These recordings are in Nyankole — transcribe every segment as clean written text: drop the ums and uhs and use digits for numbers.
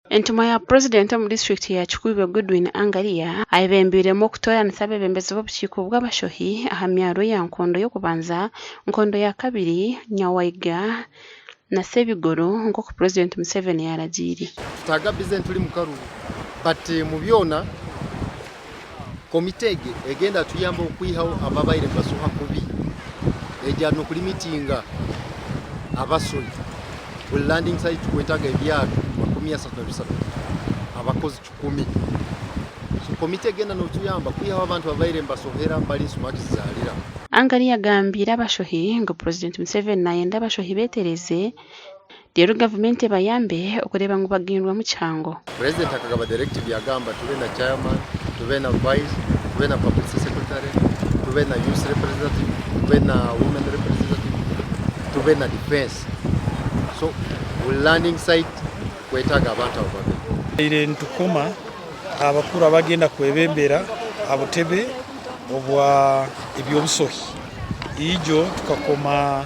Entumwa ya Purezidenti omu disiturikiti ya Kikuube Goodwin Angaria ayebembeiremu okutooranisa abeebembezi b'obukiiko bw'abashohi aha myaro ya Nkondo y'okubanza, Nkondo ya kabiri, Nyawaiga na Sebigoro nk'oku Purezidenti Museveni yaaragiire. Tutaaga busy nturi mukaruru but mubyona komite egi egenda tuyamba okwihaho ababaire nibasoha kubi egya nokulimitinga abasohi buri landing site tukwetaga ebyato 33 abakozi 100 so komite egenda notuyamba kwihaho abantu ababaire nibasohera bari nsumaki zizarira. Angari yagambiire abashohi ngu Purezidenti Museveni nayenda abashohi betereze reero gavumenti ebayambe okureeba ngu bagindwamu kihango. Purezidenti akagaba directive yagamba tube na chairman, tube na vice, tube na publicity secretary, tube na youth representative, tube na women representative, tube na defense. So buri landing site kwetaaga abantu abo babiri. Tubaire nitukoma abakuru abagenda kwebembera aha butebe obwa eby'obusohi. Ijo tukakoma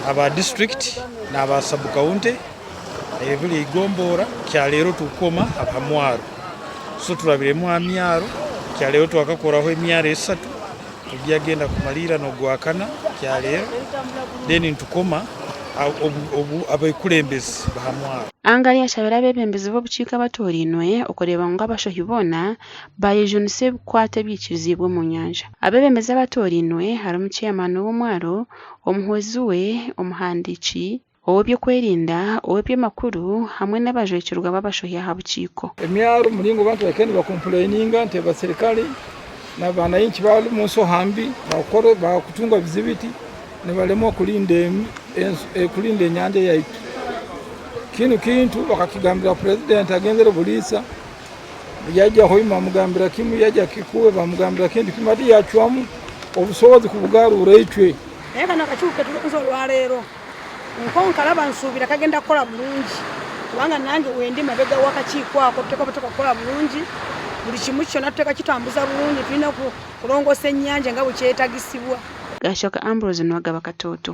aba disiturikiti n'aba sabu kaunti eburi eigomborora kyaleero tukoma aha mwaro. So turabiremu aha myaro kyaleero twakakoraho emyaro esatu ogu yagenda kumariira n'ogwakana kyaleero then nitukoma abekurembezi baha mwaro. Angari ashabire abeebembezi b'obukiiko abatoorainwe okureeba ngu abashohi boona baayejunisa ebikwaato ebyikiriziibwe omu nyanja. Abeebembezi abatoorainwe harimu Chairman w'omwaro, omuhwezi we, omuhandiiki, ow'eby'okwerinda, ow'eby'amakuru hamwe n'abajwekyerwa b'abashohi aha bukiiko. Emyaro muringo bantu bahika nibakompureyininga nti abaserikare na bananchi bari omu nsoha mbi bakukora bakutunga bizibiti nibaremwa kurinda kurinda enyanja yaitu. Kinu kintu bakakigambira purezidenti agenzere Buliisa yaija Hoima bamugambira kimwe yaija Kikuube bamugambira kindi kimwe hati yacwamu obusobozi kubugarura itwe. Naye kano akakiiko ketulonze olwaleero nkonkalaba nsuubira kagenda kukola bulungi kubanga nange wendi mabega w'akakiiko ako tuteekwa buteekwa kukola bulungi buli kimu kyona tuteekwa kitambuza bulungi tulina kulongoosa ennyanja nga bwekyetagisibwa. Gashoka Ambrose Nuwagaba Katoto.